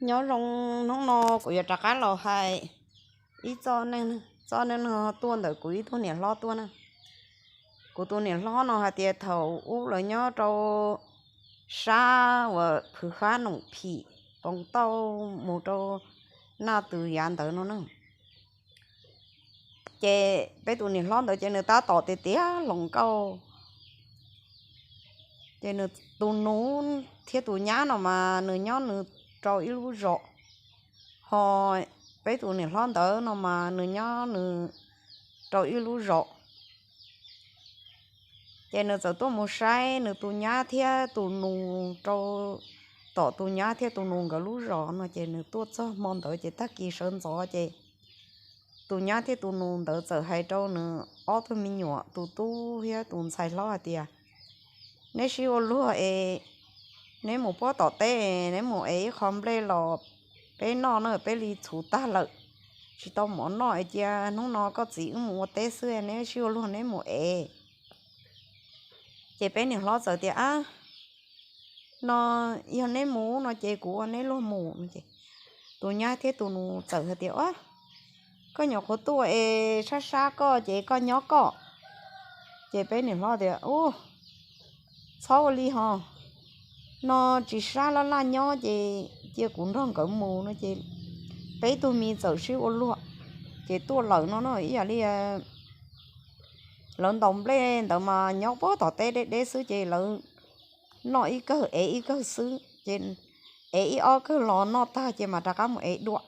Nyob zoo, hnub no kuv yuav rov qab los hais ib txoj neej neeg. Txoj neej neeg no tuaj ntawm kuv ib tug niam hlob tuaj na. Kuv tus niam hlob no hais tias thaum ub lawv nyob rau sab uas Phwv Fab Noom Phim, Poos Tauj mus rau Naj Tws yav ntawd no na. Ces peb tus niam hlob ntawd ces nws tab tom tiav tiav hluas nkauj. Ces nws tus nus thiab tus nyab no mas nws nyob nws rau ib lub zos, ho peb tus niam hlob ntawd no mas nws nyob nws rau ib lub zos. Ces nws txawm tuaj mus saib nws tus nyab thiab tus nus rau tom tus nyab thiab tus nus nkawd lub zos no. Ces nws tuaj txog hmo ntawd ces tag kis sawv ntxov ces tus nyab thiab tus nus ntawd txawm hais rau nws ob tug me nyuam, tus tub thiab tus ntxhais hlob hais tias, neb sib ua luag es neb mus pob tom teb, neb mus ev ib qho nplej los peb noj na, peb li txhuv tag lawm, tsis tau mov noj es cia hnub no koj txiv wb mus ua teb xwb, neb sib ua luag neb mus ev. Ces peb niam hlob txawm tias, ab, no yog neb mus no ces kuv ua neb luag mus no. Ces tus nyab thiab tus nus txawm hais tias, koj nyuam qhuav tuaj es sab sab koj ces koj nyob koj. Ces peb niam hlob tias, u, txhob ua li ho, no tsis sab laj laj nyob ces cia kuv nrog nkawd mus no. Ces peb tug me txawm sib ua luag ces tuaj lawm no no. Ib yam li lawv ntaus nplej ntawd mas nyob pob tom teb deb deb xwb ces lawv noj ib kawg ev ib kawg xwb ces ev ib ob kawg los noj tag ces mam rov qab mus ev dua.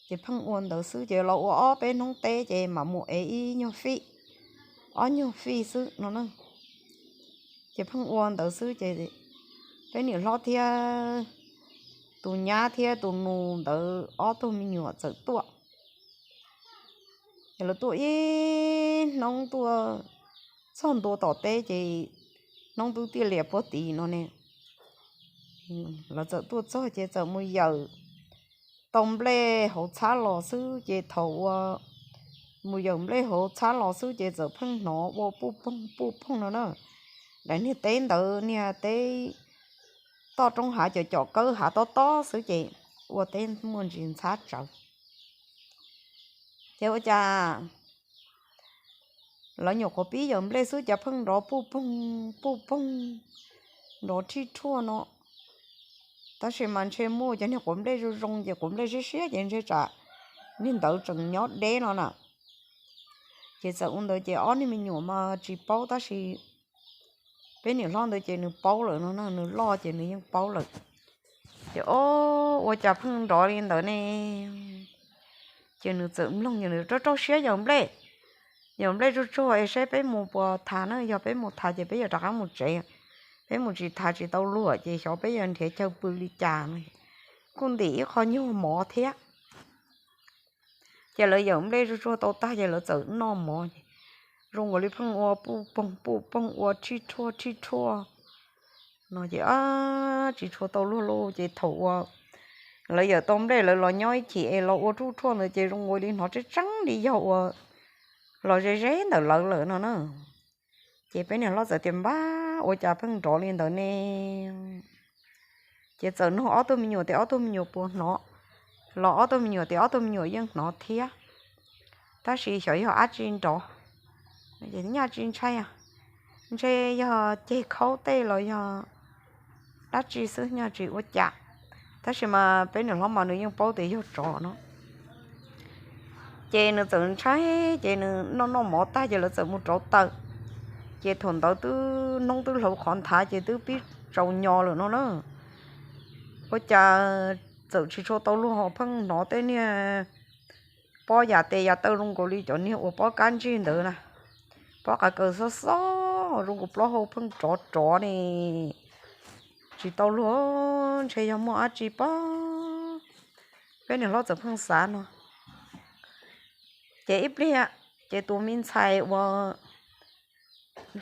Ces pheej ua ntawd xwb ces los ua ob peb hnub teb ces mam mus ev ib nyuag fij, ob nyuag fij xwb no na. Ces pheej ua ntawd xwb ces peb niam hlob thiab tus nyab thiab tus nus ntawd ob tug me nyuam txawm tuaj. Ces lawv tuaj ib hnub tuaj txog ntua tom teb ces hnub twb tiaj lias puag tid no ne. Lawv txawm tuaj txog ces txawm mus yawm tau nplej hauv txhab los xwb ces thaum uas mus yawm nplej hauv txhab los xwb ces txawm pheej hnov ua puj poog puj poog no na. Daim niag teb ntawd niag teb toj roob hav cov com kawb hav tob tob xwb ces ua teb muaj ntsis ntxhab tsawv. Ces ua cas lawv nyuam qhuav pib yawm nplej xwb cas pheej nrov puj poog puj poog, nrov rhij rhuaj no. Tab sis mas ntshe muaj cov niag quav nplej zoo zoo ces quav nplej siab siab ces ntshe tsam niag ntawd tseem nyob deb no na. Ces txawm ua ntawd ces ob niag me nyuam mas tsis paub tab sis peb niam hlob ntawd ces nws paub lawm no na, nws loj ces nws yeej paub lawm. Ces o, ua cas pheej nrov li ntawd ne? Ces nws txawm mloog ces nws rau rau siab yawm nplej, yawm nplej tsuag tsuag es saib peb mus puas tas na, yog peb mus tas ces peb yuav rov qab mus tsev, peb mus tsis tas tsis tau luag ces xyov peb yuav nrhiav chaw pw li cas no. Kuj ntim ib qho nyuag mov thiab. Ces lawv yawm nplej tsuag tsuag tau tag ces lawv txawm noj mov ces zoo nkaus li pheej ua puj poog puj poog ua rhij rhuaj rhij rhuaj no ces tsis tshua tau luag lauj. Ces thaum uas lawv yawm tau nplej lawv los nyob ib chim es los ua ruj rhuaj ntawd ces zoo nkaus li hnov tseeb tseeb li yog uas los ze ze ntawm lawv lawm no na. Ces peb niag hlob txawm tias npab ua cas pheej nrov li ntawd ne. Ces txawm nug ob tug me nyuam tias ob tug me nyuam puas hnov, los ob tug me nyuam tias ob tug me nyuam yeej hnov thiab, tab sis xyov yog dab tsi nrov. Nyaj tsis ntshai, ntshe yog ceg khaub tej los yog dab tsi xwb, nyaj tsis ua cas. Tab sis mas peb niam hlob mas nws yeej paub tias yog tsov no. Ces nws txawm ntshai, ces nws noj noj mov tag ces lawv txawm mus rauv taws. Ces thaum ntawd twb hnub twb hlauv qhov nthav ces twb pib tsaus nyo lawm no na. Ua cas txawm tsis tshua tau luag ho pheej hnov tej niag pob yam tes yam taw zoo nkaus li cov niag uas pob kab ntsig ntawd na, pob qav kaws xob xob zoo nkaus plaub hau pheej rov rov ne. Tsis tau luag, ntshe yog muaj dab tsi pob. Peb niam hlob txawm pheej xav no. Ces ib pliag ces tus me ntxhais uas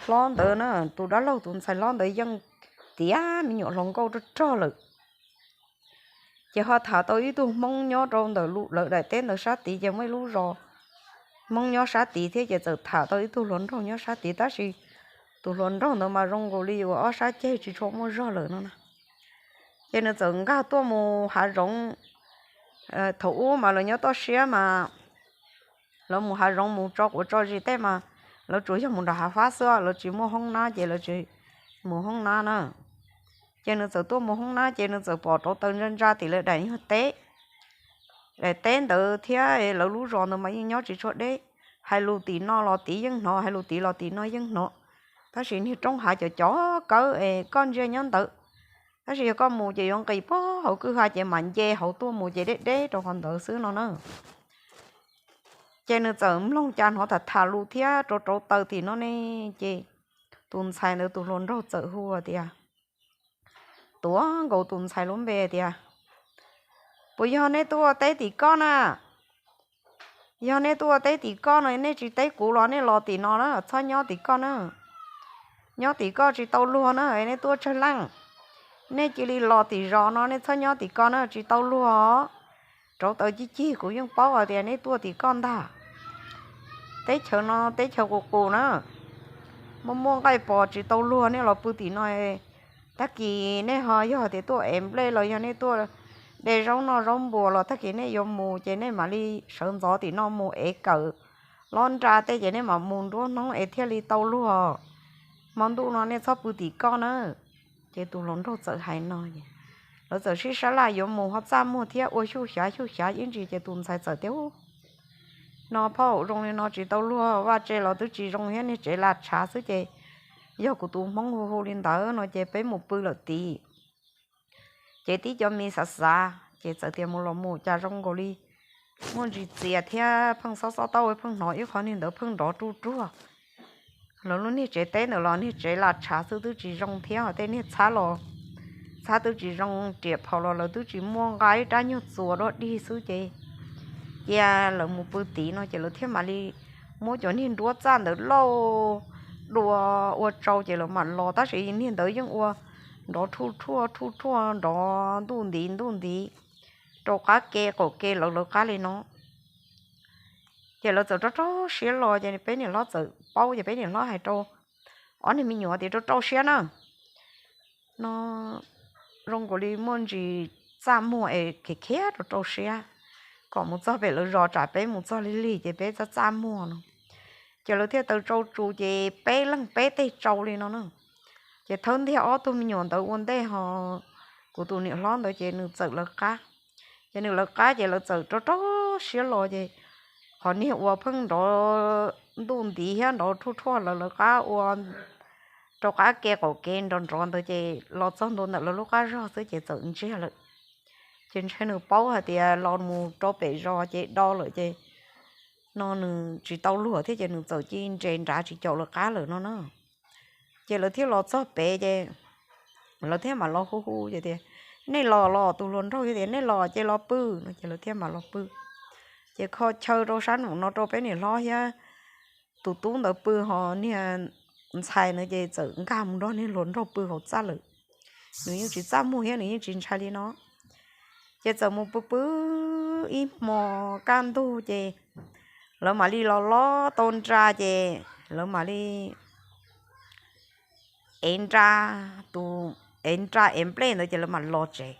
hlob ntawd na, tus dab laug tus ntxhais hlob ntawd yeej tiav me nyuam hluas nkauj rog rog lawm. Ces ho tham tau ib tug Hmoob nyob rau ntawm lawv daim teb ntawd sab tid, ces muaj ib lub zos Hmoob nyob sab tid thiab, ces txawm tham tau ib tug hluas nraug nyob sab tid, tab sis tus hluas nraug ntawd mas zoo nkaus li uas ob sab ceg tsis tshua muaj zog lawm no na. Ces nws txawm nkag tuaj mus hav zoov. Thaum ub mas lawv nyob toj siab mas lawv mus hav zoov mus tso quav tso zis tej mas lawv tsuas yog mus nram hav fab xwb, lawv tsis muaj hoob nab ces lawv tsis mus hoob nab na. Ces nws txawm tuaj mus hoob nab ces nws txawm pom rauv taws ntsa ntsa tim lawv daim nyuag teb, daim teb ntawd thiab lawv lub zos ntawd mas yeej nyob tsis tshua deb. Hais lus tim no los tid yeej hnov, hais lus tid los tim no yeej hnov. Tab sis niag roob hav cov cov kawg es koj ntsia nyob ntawd, tab sis yog koj mus ces yuav nqis pog hauv kwj ha ces mam nce hauv tuaj mus ces deb deb rau qhov ntawd xwb no na. Ces nws txawm mloog cas hnov tham tham lus thiab rauv rauv taws tim no ne. Ces tus ntxhais ntawd tus hluas nraug txawm hu tias, tuav nkaus tus ntxhais lub npe tias, puas yog nej tuaj teb tim koj na? Yog nej tuaj teb tim koj no nej tsis teb kuv los nej los tim no na, txhob nyob tim koj na. Nyob tim koj tsis tau luag na, nej tuaj tsawg leej. Nej cia li los tim zos no, nej txhob nyob tim koj na, tsis tau luag. Rauv taws cig cig kuv yeej paub hais tias nej tuaj tim koj ntag. Teb chaws no teb chaws qus qus na, muaj muaj nqaij pos tsis tau luag, nej los pw tim no. Tag kis nej ho yog tias tuaj ev nplej los yog nej tuaj de zaub noj zaub npua los tag kis nej yuav mus ces nej mam li sawv ntxov tim no mus ev kawm lob nra tej ces nej mam mus nruab hnub es thiaj li tau luag. Hmo ntuj no nej txhob pw tim koj na. Ces tus hluas nraug txawm hais no, lawv txawm sib sab laj yuav mus ho txaj muag thiab ua xyuj xyav xyuj xyav ib ntsis ces tus ntxhais txawm tias, no phauj, zoo li no tsis tau luag, vaj tse los twb tsis zoo thiab, niag tsev laj tshav xwb ces yog kuv tus hmoob hu hu li ntawd no ces peb mus pw lawm tid. Ces tib co me xav xav ces txawm tias mus los mus cas zoo nkaus li muaj ntsis txias thiab pheej xob xob taub pheej hnov ib qho niag ntawd pheej nrov ruj ruag. Lawv lub niag tsev teb ntawd los niag tsev laj tshav xwb twb tsis zoo thiab ho tej niag txhab los txhab twb tsis zoo, riam phom los lawv twb tsis muaj, nqa ib rab nyuag txuas dog dig xwb ces cia lawv mus pw tid no ces lawv thiaj mam li muab cov niag nruab txaj ntawd lauj dua ua tsau ces lawv mam los, tab sis niag ntawd yeej ua nrov rhuj rhuaj rhuj rhuaj nrov ntuj ntiv ntuj ntiv rau qab ke qaum ke lawv lawv qab li no. Ces lawv txawm rau rau siab los ces peb niam hlob txawm paub ces peb niam hlob hais rau ob niag me nyuam tias rau rau siab na, no zoo nkaus li muaj ntsis txaj muag es khiav khiav rau rau siab, kom mus txog pem lawv zos tsam peb mus txog lig lig ces peb txaj txaj muag no. Ces lawv thiaj taws tsau tsu ces peb leeg peb tej tsau li no na. Ces thawb ntiag ob tug me nyuam ntawd ua ntej ho kuv tus niam hlob ntawd ces nws txawm lawv qab. Ces nws lawv qab ces lawv txawm rau rau siab los ces qhov niag uas pheej nrov ntuj ntiv thiab nrov rhuj rhuaj lawv lawv qab ua rau qab ke qaum kev nrov nrov ntawd ces los txog ntua ntawm lawv lub qab zog xwb ces txawm ntsiag lawm. Ces ntshai nws paub hais tias los mus rau pem zos ces do lawm ces no nws tsis tau luag thiab ces nws txawm cia nres nrad tsis caum lawv qab lawm no na. Ces lawv thiaj los txog pem ces lawv thiaj mam los hu hu ces tias, nej los los, tus hluas nraug tias nej los ces los pw no ces lawv thiaj mam los pw. Ces kho chaw rau sab nraum no rau peb niam hlob thiab tus tub ntawd pw ho niag ntxhais ntawd ces txawm nkag mus nrog niag hluas nraug pw hauv txaj lawm. Nws yeej tsis txaj muag thiab nws yeej tsis ntshai li no. Ces txawm mus pw pw ib hmo kaj ntug ces lawv mam li los lob tau nra ces lawv mam li ev nra, tus ev nra ev nplej ntawd ces lawv mam los tsev.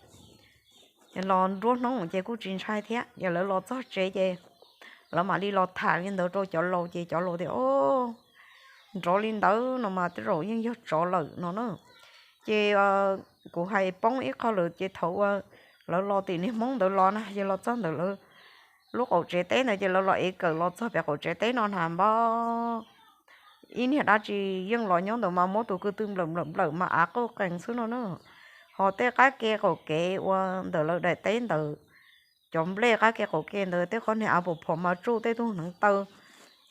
Los nruab hnub ces kuj tsis ntshai thiab, yog lawv los txog tsev ces lawv mam li los tham li ntawd rau cov laus ces cov laus tias, o, nrov li ntawd no mas tej zaum yeej yog tsov lawm no na. Ces kuv hais poob ib qho lawm ces thaum uas lawv los tim niag hmoob ntawd los na ces los txog ntawm lawv lub qaum tsev teb ntawd ces lawv los ev kawm los txog pem qaum tsev teb no na npab ib niag dab tsi yeej los nyob ntawd mas muab tus kwv tw nplawm nplawm nplawm mas av qauj qees xwb no na. Ho tej qab ke qaum kev ua ntawm lawv daim teb ntawd, cov nplej qab ke qaum ke ntawd tej qhov niag av pom phom mas tsuj tej tug hneev taw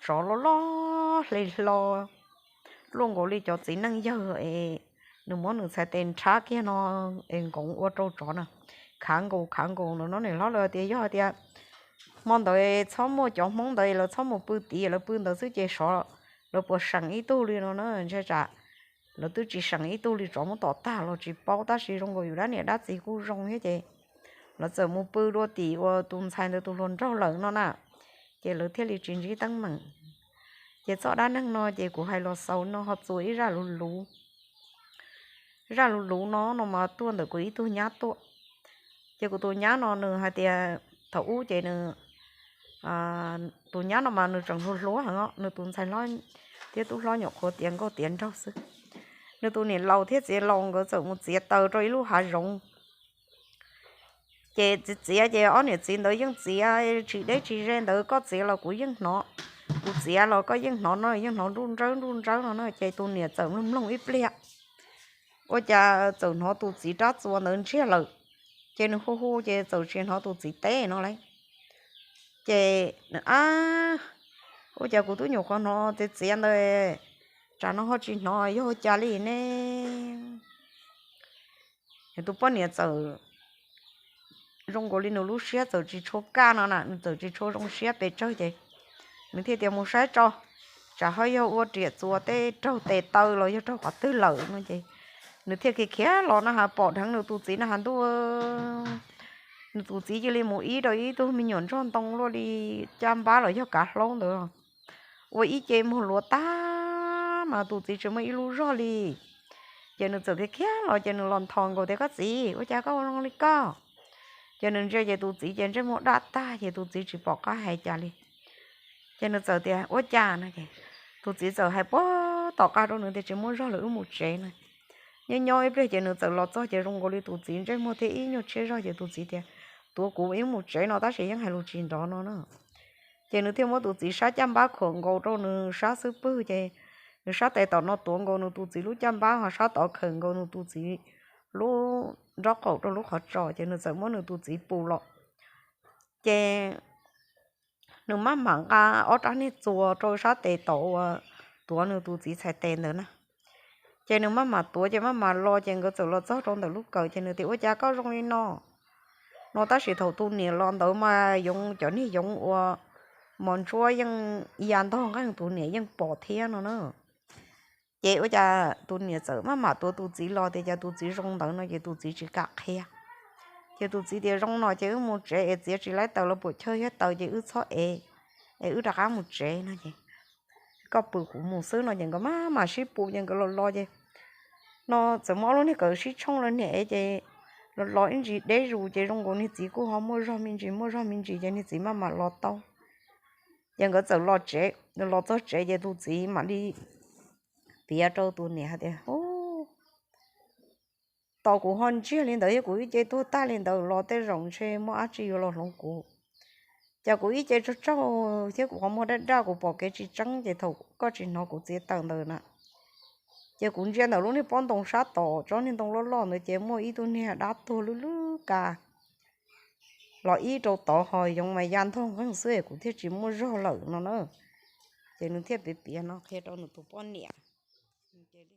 tsov loj loj hle hlo luaj nkaus li cov txiv neej yawg es nws muab nws txhais tes nrhab kiag no es nkoov ua rau tsov na. Khav nkaus khav nkaus no niam hlob lawv tias yog tias hmo ntawd txhob muaj cov hmoob ntawd lawv txhob mus pw tid, lawv pw ntawd xwb ces sov lawv puas seem ib tug li no na. Ntshai tsam lawv twb tsis seem ib tug li, tsov muab tom tag los tsis paub, tab sis zoo nkaus yus dab niam dab txiv kuj zoo thiab ces lawv txawm mus pw dua tim uas tus ntxhais ntawd tus hluas nraug lawm no na. Ces lawv thiaj li tsis ntsib teeb meem. Ces txoj dab neeg no ces kuv hais los xaus no ho txuas ib zaj luv luv. zaj lus luv no no mas tuaj ntawm kuv ib tug nyab tuaj. Ces kuv tus nyab no nws hais tias thaum ub ces nws, tus nyab no mas nws tseem hluas hluas heev os, nws tus ntxhais hlob thiab tub hlob nyuam qhuav tiav nkauj tiav nraug xwb. Nws tus niam laus thiab txiv laus nkawd txawm mus txiav taws rau ib lub hav zoov. Ces txiav txiav ces ob niam txiv ntawd yeej txiav tsis deb tsis ze ntawd, koj txiav los kuv yeej hnov, kuv txiav los koj yeej hnov no, yeej hnov nruj nrawb nruj nrawb no na. Ces tus niam txawm mloog mloog ib pliag, ua cas txawm hnov tus txiv rab txuas ntawd ntsiag lawm. Ces nws hu hu ces txawm tsis hnov tus txiv teb no lauj. Ces nws, ab, ua cas kuv twb nyuam qhuav hnov txiv txiav ntawd, tsam no ho tsis hnov, yog ua cas li ne? Tus poj niam txawm zoo nkaus li nws lub siab txawm tsis tshua kaj no na, nws txawm tsis tshua zoo siab pes tsawg ces nws thiaj tias mus saib tso, tsam ho yog ua riam txuas tej raug tes taw los yog raug qhov twg lawm no ces nws thiaj khiav khiav los na has pom dheev nws tus txiv na has ntuj, nws tus txiv cia li mus ib rau ib tug me nyuam ntsuag ntoo luaj li caj npab los yog kav hlaub ntawd, ua ib ce muag luav tag mas tus txiv tsis muaj ib lub zog li. Ces nws txawm khiav khiav los ces nws los nthos nkaus tias, koj txiv, ua cas koj ua zoo li koj? Ces nws ntsia ces tus txiv ces ntsej muag daj tag ces tus txiv tsis pom qab hais cas li. Ces nws txawm tias, ua cas no ces tus txiv txawm hais puag tom qab rau nws tias, tsis muaj zog lawm, wb mus tsev no. Nyob nyob ib pliag ces nws txawm los txog ces zoo nkaus li tus txiv ntsej muag thiab ib nyuag tshiab zog ces tus txiv tias, tuav kuv wb mus tsev no tab sis yeej hais lus tsis nrov no na. Ces nws thiaj muab tus txiv sab caj npab khuam nkaus rau nws sab xub pwg ces nws sab tes tom no tuav nkaus nws tus txiv lub caj npab ho sab tod khawm nkaus nws tus txiv lub nrob qaum rau lub qhov tsos ces nws txawm muab nws tus txiv pus los. Ces nws maj mam nqa ob rab niag txuas rau sab tes tom uas tuav nws tus txiv txhais tes ntawd na. Ces nws maj mam tuav ces maj mam los ces nkawd txawm los txog rau ntawm lub kawm ces nws tias, ua cas koj zoo li no? No tab sis thaum tus niam los ntawd mas yoov cov niag yoov uas mos ntsuab yeej ya ntog nqeeg, tus niam yeej pom thiab no na. Ces ua cas tus niam txawm maj mam tuav tus txiv los tias cas tus txiv zoo ntawd no ces tus txiv tsis kam qhia. Ces tus txiv tias, zoo no ces wb mus tsev es txiav tsis laib taws los puam chawj thiab taws ces wb txhob ev, es wb rov qab mus tsev no ces koj pw kuv mus xwb no ces nkawd maj mam sib pus ces nkawd los los ces no txawm muaj ob lub niag kawm sib tshooj los niag ev ces los los ib ntsis deb zus ces zoo nkaus niag txiv kuj ho muaj zog me ntsis muaj zog me ntsis ces niag txiv maj mam los tau. Ces nkawd txawm los tsev, los txog tsev ces tus txiv mam li piav rau tus niam hais tias, tos kuv ho ntsiag li ntawd thiab kuv ib ce tuag tag li ntawd los tej zaum ntshe muaj dab tsi yuav los hloov kuv. Cas kuv ib ce tsaug tsaug thiab kuv qhov muag daj daj kuv pom kev tsis tseeb ces thaum koj tsis hnov kuv txiav taws ntawd na, ces kuv ntsia ntawm lub niag pob ntoo sab tom tsob niag ntoo loj loj ntawd ces muaj ib tug niag dab tuag lub lub ka los ib rau tod ho yoov mas ya ntog nqeeg xwb es kuv thiaj tsis muaj zog lawm no na. Ces nws thiaj piav piav no qhia rau nws tus poj niam. Ces li